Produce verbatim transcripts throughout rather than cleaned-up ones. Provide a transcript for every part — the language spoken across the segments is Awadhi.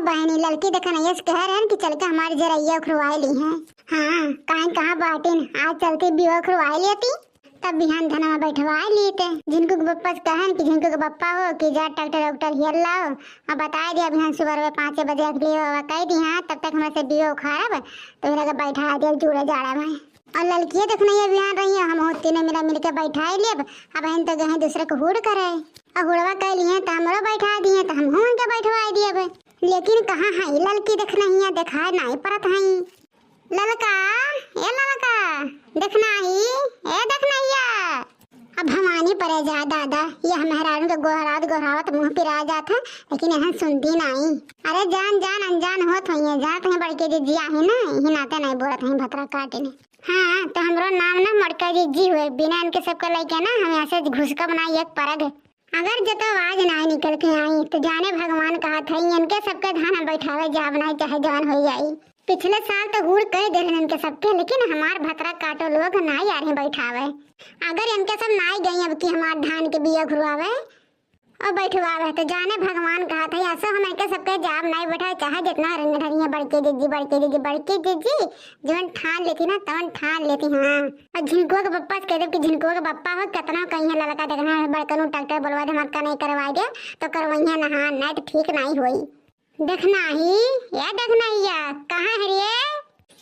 बहिनी, ललकी देखनैया से कह रहन कि चल के हमार जरैया उखरवाए ली हैं। हाँ, काहे कहाँ बाटिन, आज चलती बिया उखरवाए लेती, तब बिहान धनवा बैठवाए लेते। झिनको के बप्पा से कहन कि झिनको के बप्पा हो कि जा ट्रैक्टर उक्टर हेर लाओ, और बताए दिया बिहान सुबह में पाँचे बजे अगली बाबा कह दी, हाँ, तब तक हमरा से बिया उखाड़ब, तो लगे बैठा दिया जूड़ा जाड़ा में। और ललकिया देखनैया बिहान रही है, हम हो तीनों मिला मिलके बैठाए लेब। अब हम तो गए दूसरे को हुड़ करे, और हुड़वा कह लिए तो हमरो बैठा दिए, तो हम उनके बैठवाए दिए। लेकिन कहाँ है ललकी देखनैया, देखाए नहीं परत है। ललका, ए ललका, देखनही, ए देखनैया। अब भवानी परे जा दादा, ये मेहरारू के गोहरावत गोहरावत मुँह पिरा जात है, लेकिन यहाँ सुनती नहीं। अरे जान जान अनजान होत होइए, जात हैं बड़के जिज्जी आहे ना, यही नाते नहीं बोलत हैं भतरा काटे ने। हाँ, तो हमरो नाम ना मोटका जिज्जी हुए, बिना इनके सबके लइके ना हम ऐसे घुसकब ना एक परग। अगर जतौ आज नाहीं निकल के आई, तो जाने भगवान कहत है, इनके सबके धान हम बैठावे जाब नाहीं, चाहे जवन हो जाई। पिछले साल तो हुड़ कह दे रहन इनके सबके, लेकिन हमार भतरा काटो लोग नाहीं आ रहे बैठावे। अगर इनके सब नाहीं गई अब की हमार धान के बिया घुरवावे और बैठवावे, तो जाने भगवान कहत है, असो हम इनके सबके जाब नाहीं बैठावे, चाहे जितना रंग ढरिया बड़के जिज्जी, बड़के जिज्जी, बड़के जिज्जी, जवन ठान लेती ना, तवन ठान लेती, हाँ। और झिनकुआ के पप्पा से कह देब कि झिनकुआ के पप्पा हो, केतना कहीं है ललका देखना है, बड़कनू ट्रैक्टर बोलवा दे, हमार कनई करवाई दे, तो करवइहे ना, हाँ, नहीं तो ठीक नहीं होई। देखनही, या देखनैया, कहाँ है रे? आ,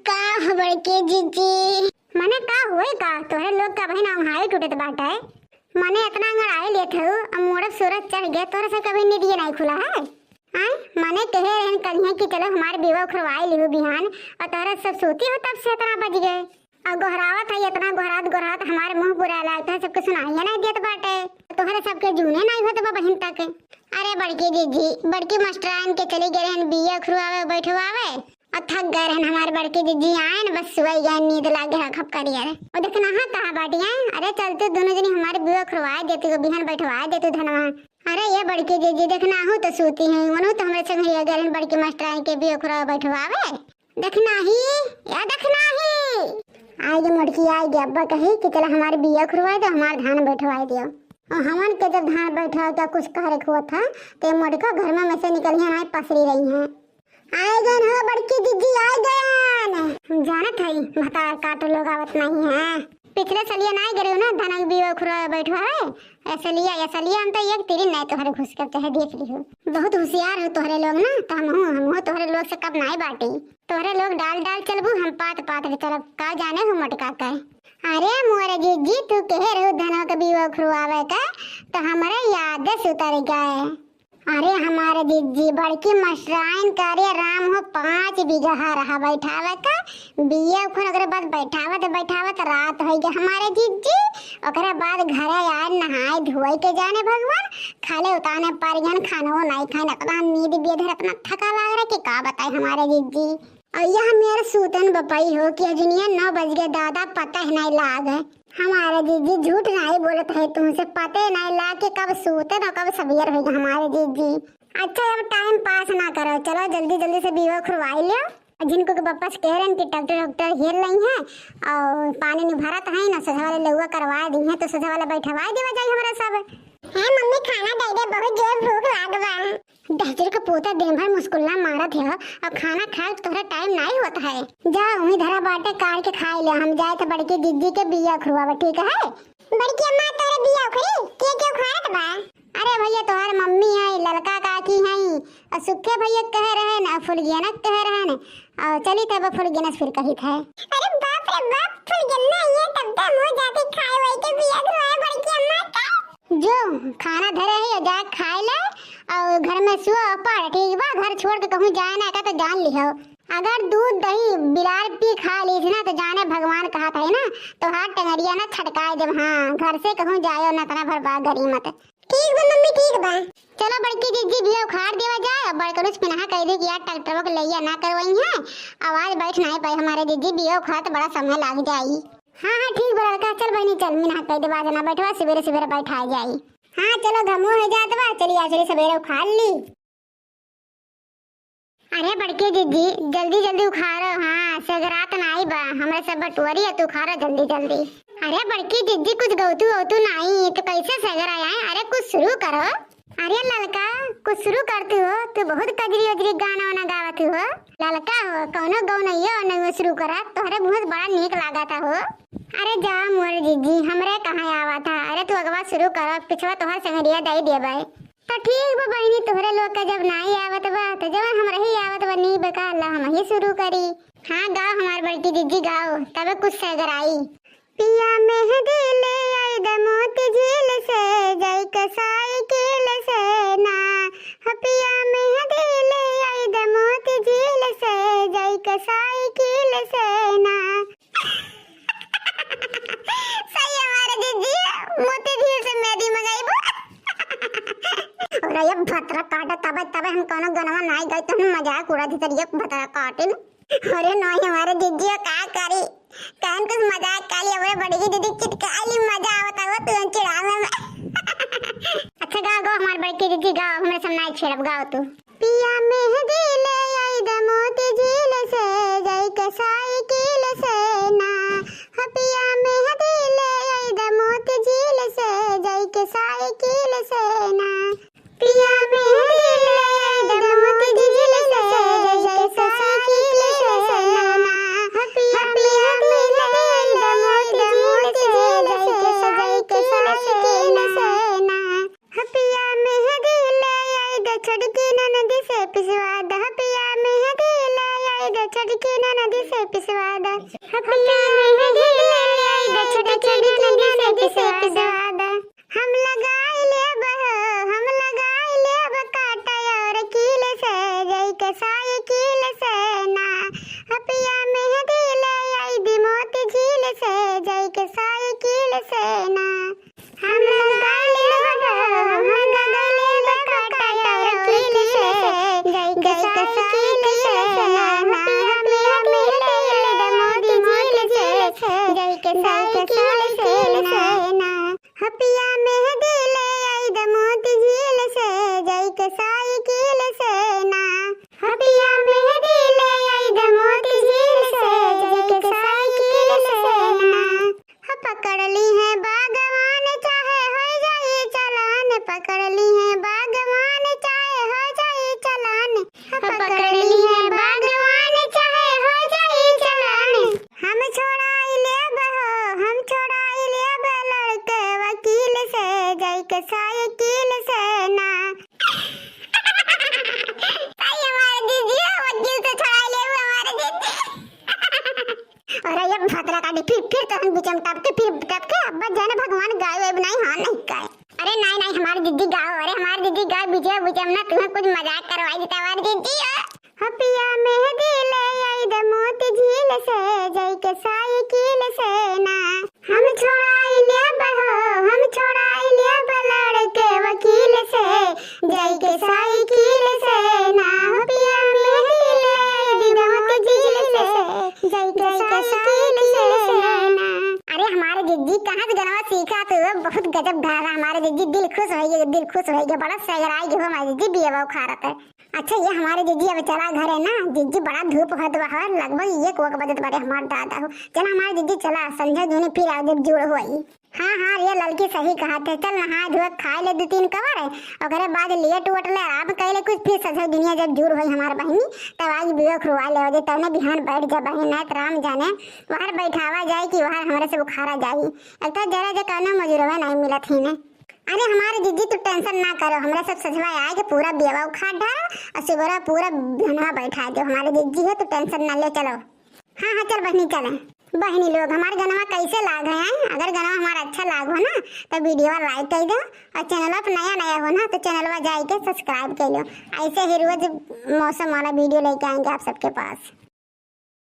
का हो बड़के जिज्जी? मने का होई का? तोहरे लोग का बहिन अंगड़ाई टूटत बाटे। मने इतना अंगड़ाई लेत हऊ, अब मोड़ब सूरज चढ़ गया, तोहरे से कभी निदिये नहीं खुला है। आय, मने कहे रहन कलिहे कि चलो हमार बिया उखरवाई लिहू बिहान, और तोहरे सब सूती हो तब से इतना बज गए। और गोहरावत है, इतना गोहरात गोहरात हमारे मुँह बुरा लागत है, सबके सुनाइए नहीं देत बाटे, तोहरे सबके जूने नहीं होत बा बहिन तक। अरे बड़की जिज्जी, बड़की मास्टराइन के चली गए रहन बिया उखरवावे बैठवावे, और थक गए रहन हमारे बड़की जिज्जी आए न, बस सोई गए, नींद लाग गया खप करिए रे। और देखना हाँ कहाँ बाटी है, अरे चलते दोनों जनी हमारे बिया उखरवाए देती, बिहान बैठवाए देती धनवा। अरे ये बड़की जिज्जी देखना हूँ तो सूती हैं, वनू तो हमारे संग गए रहन बड़की मास्टराइन के बिया उखरवावे बैठवावे। देखनही, या देखनही। आई गे मोटकी, आई गे, अब्बा कही कि चला हमार बिया उखरवाई दो, हमार धान बैठवाई दियो। और हमन के जब धान बैठवाई का कुछ कह रखे हुआ था, तो ये मोटका घर में, में से निकलिहन, आई पसरी रही हैं। आई गए हो बड़की जिज्जी, आई गए। हम जानत हई, भतार काटो लोग आवत नहीं है। पिछले सलिया नाहीं गए ना, धनक बिया उखरवा बैठवावे। ए सलिया, ए सलिया, हम तो एक तिरी नाहीं तोहरे घुसकब, चाहे देख लिहो। बहुत होशियार हो तोहरे लोग ना, तो हम हूँ, हम हूँ तोहरे लोग से कम नाहीं बाटी। तोहरे लोग डाल डाल चलबू, हम पात पात के चलब, का जाने हो मोटका का। अरे मोरे जिज्जी, तू कहे रहू धनवा के बिया उखरवावे का, तो हमरे याद से उतर गए। अरे हमारे जिज्जी, बड़की मास्टराइन का, अरे राम हो, पाँच बीघा रहा बैठावे का, बिया उखर ओकरे बाद बैठावत बैठावत रात होइ गया हमारे जिज्जी। ओकरे बाद घरे आए, नहाए धोए के जाने भगवान, खाले उताने पर गन, खानो नाहीं खाए, इतना नींद बेधर, इतना थका लाग रहा कि का बताए हमारे जिज्जी। और यह मेरे सूतन बपई हो कि अजुनिया नौ बज गए दादा, पता ही नाहीं लाग है। हमारे जिज्जी झूठ नाहीं बोलत है, तुमसे पते नाहीं लाग कि कब सूतन और कब सवेर होइगा हमारे जिज्जी। अच्छा, अब टाइम पास ना करो, चलो जल्दी जल्दी से बिया उखरवाई लो। और झिनकू के पप्पा से कह रहन कि ट्रैक्टर वैक्टर हेर लई है और पानी नहीं भरत है ना, सझवाले लउआ करवा दी है, तो सझवाले बैठवा देवा जाई हमरा सब। है मम्मी, खाना दे दे, बहुत जोर भूख लाग बा। डहचुर के पूता दिन भर मुस्कुल्ला मारत है और खाना खाए के तोहरा टाइम नाहीं होत है। जा वहीं धरा बाटे, काट के खाई ले, हम जाए थे बड़की जिज्जी के बिया उखरवावे, ठीक है? बड़की अम्मा, तोहरे बिया उखरी? के के उखाड़त बा? अरे भैया, तोहर मम्मी है, ललका काकी है, और सुखे भैया कहे रहे ना, फुलगिया ना कहे रहे ना, और चली तब फुलगिया ना फिर कही थे। अरे बाप रे बाप, फुलगिया ना ये तब तो मुँह जाती खाए वही के बिया उखरवाए बड़की अम्मा का। जो खाना धरे है, जा खाए ले, और घर में सुआ पड़, ठीक बा? घर छोड़ के कहूँ जाए ना का तो जान लिहो। अगर दूध दही बिलार पी खा लीस ना, तो जाने भगवान कहत है ना, तोहार टंगरिया ना छटकाए देब। हाँ, घर से कहूँ जायो ना, इतना भर बा गरीमत। ठीक बा मम्मी, ठीक बा। चलो बड़की जिज्जी, बिया उखाड़ देवा जाए। अब बड़कनुस पिनहा कह दे कि यार ट्रैक्टरवा के लइया ना करवाई है, आवाज बैठ नाहीं पाई हमारे जिज्जी, बिया उखाड़ तो बड़ा समय लाग जाई। हाँ हाँ ठीक बा लड़का, चल बहनी चल, मिनहा कह दे बाजना बैठवा, सवेरे सवेरे बैठाए जाई। हाँ चलो घमो हो जात बा, चली आज सबेरे उखाड़ ली। अरे बड़की जिज्जी, जल्दी जल्दी उखाड़ो, हाँ, सेगरात नाई बा, हमरे सब बटुअरी है, तू उखाड़ो जल्दी जल्दी। अरे बड़की जिज्जी, कुछ गौतू वौतू नाई, तो कैसे सेगरा आए? अरे कुछ शुरू करो। अरे ललका, कुछ शुरू करती हो, तू बहुत कजरी उजरी गाना वाना गावत हो। ललका हो, कौनो गौनैया उनैया शुरू करा, तोहरे मुँह से बड़ा नीक लागत हो। अरे जा मोर जीजी, हमरे कहाँ आवत है? अरे तू अगवा शुरू करो, पिछवा तोहर संगरिया दई देबै। तो ठीक बा बहिनी, तोहरे लोग के जब नाई आवत बा, तो जवन हमरे ही आवत बा, नी बेकार ला हम ही शुरू करी। हाँ गाओ हमार बड़की जीजी, गाओ, तबे कुछ सगराई। पिया मेहंदी ले आई द मोती झील से, जाई के साइकिल से ना। हो पिया मेहंदी ले आई द मोती झील से, जाई के साइकिल से ना। सही हमारे जीजी, मोती झील से मेहंदी मंगाईबो। अरे ये भतरा काटा, तबे तबे हम कोनो गनवा नाई गाई, तो हम मजाक उड़ा दी, ये भतरा काटिन। अरे नाई हमारे जीजी का करी, कहन कुछ मजाक कर लिया, हमरे बड़की दीदी चिटकाई ली, मजा आवत है वो तुरंत चिढ़ावे में। अच्छा गाओ, गाओ हमार बड़की दीदी, गाओ, हमरे सब नाई छेड़ब, गाओ तू। पिया मेहंदी ले आई द मोती झील से, जाई के साइकिल से ना। हो पिया मेहंदी ले आई द मोती झील से, जाई के साइकिल से ना। पिया मेहंदी ले आई द मोती झील से, जाई के साइकिल से ना। हो पिया मेहंदी ले आई द मोती झील से, जाई के साइकिल से ना। हो पिया मेहंदी ले आई द छोटकी ननद से पिसवा द, हो पिया मेहंदी ले आई द छोटकी ननद से पिसवा द। हो पिया मेहंदी ले आई द छोटकी ननद से पिसवा द। हम लगाई लेब हो, हम लगाई लेब काटा और कील से, जाई के साइकिल से ना। हो पिया मेहंदी ले आई दी मोती झील से, जाई के साइकिल से ना। हम लगाई लेब हो, हम लगाई लेब काटा और कील से, जाई के साइकिल से ना। हो पिया मेहंदी ले आई द मोती झील से, जाई के साइकिल से ना। हो पिया मेहंदी ले आई द मोती झील से, जाई के साइकिल से ना। हो पिया मेहंदी ले आई द मोती झील से, जाई के साइकिल से ना। हो पकड़ ली है बागवान चाहे हो जाई चालान, पकड़ ली है बागवान चाहे हो जाई चालान। हो पकड़ ली है बागवान चाहे हो जाई चालान। हम छोड़ाई लेब हो, हम छोड़ाई लेब लड़के वकील से, जाई के साइकिल से ना। आई हमारे दीदी, वकील से छोड़ाई लेब हमारे दीदी। अरे ये भतरा काटी, फिर, फिर तो हम बीच में टपके, फिर टपके, अब जाने भगवान गाय वाय बनाई, हाँ नहीं गाय। अरे नाई, नाई, हमार दीदी गाओ, अरे हमार दीदी गाओ, बीचे, बीचे में ना तुम्हें कुछ मजाक करवाई देता हमार दीदी हो। हो पिया मेहंदी ले आई द मोती झील से, जाई के साइकिल से ना। हम छोड़ाई लेब हो, हम छोड़ाई लेब लड़के वकील से, जाई के साइकिल से ना। हो पिया मेहंदी ले आई द मोती झील से, जाई के साइकिल से ना। अरे हमारे जिज्जी कहाँ से गनवा सीखा तू? बहुत गजब गा रहा हमारे जिज्जी, दिल खुश होइ गया, दिल खुश होइ गया, बड़ा सगराई गया हमारे जिज्जी, बियवा उखाड़त है। अच्छा ये हमारे जिज्जी अब चला घरे ना, जिज्जी बड़ा धूप होत बा, लगभग एक वक बजत बाटे हमार दादा हो। चला हमारे जिज्जी चला, संझा दूनी फिर आओ जब जूड़ होई। हाँ, हाँ, ये ललकी सही कहत है। चल नहाए धोए खाए ले दू तीन कवर है, ओकरे बाद लेट वोट ले आराम कर ले कुछ, फिर सझा दुनिया जब जूड़ होई हमार बहिनी, तब आज बियवा खुरवा ले दे, तब ना बिहान बैठ जा बहिनी, नहीं तो राम जाने वहर बैठावा जाए कि वहर हमरे से उखाड़ा जाई। एक तो जरा जे कौनो मजूरवा नहीं मिलत ही ने। अरे हमारे जिज्जी तू tension ना करो, हमरे सब सझवा आए के पूरा बियवा उखाड़ डाल और सुबह पूरा बिहनवा बैठा दो। हमारे जिज्जी है, तू tension ना ले, चलो। हाँ, हाँ, चल बहिनी, चले। बहिनी लोग, हमार गनवा कैसे लाग है, हैं? अगर गनवा हमारा अच्छा लाग हो ना, तो video like कर दो, और channel पर नया नया हो ना, तो channel पर जाए के subscribe कर लो। ऐसे ही रोज मौसम वाला video लेके आएंगे आप सबके पास।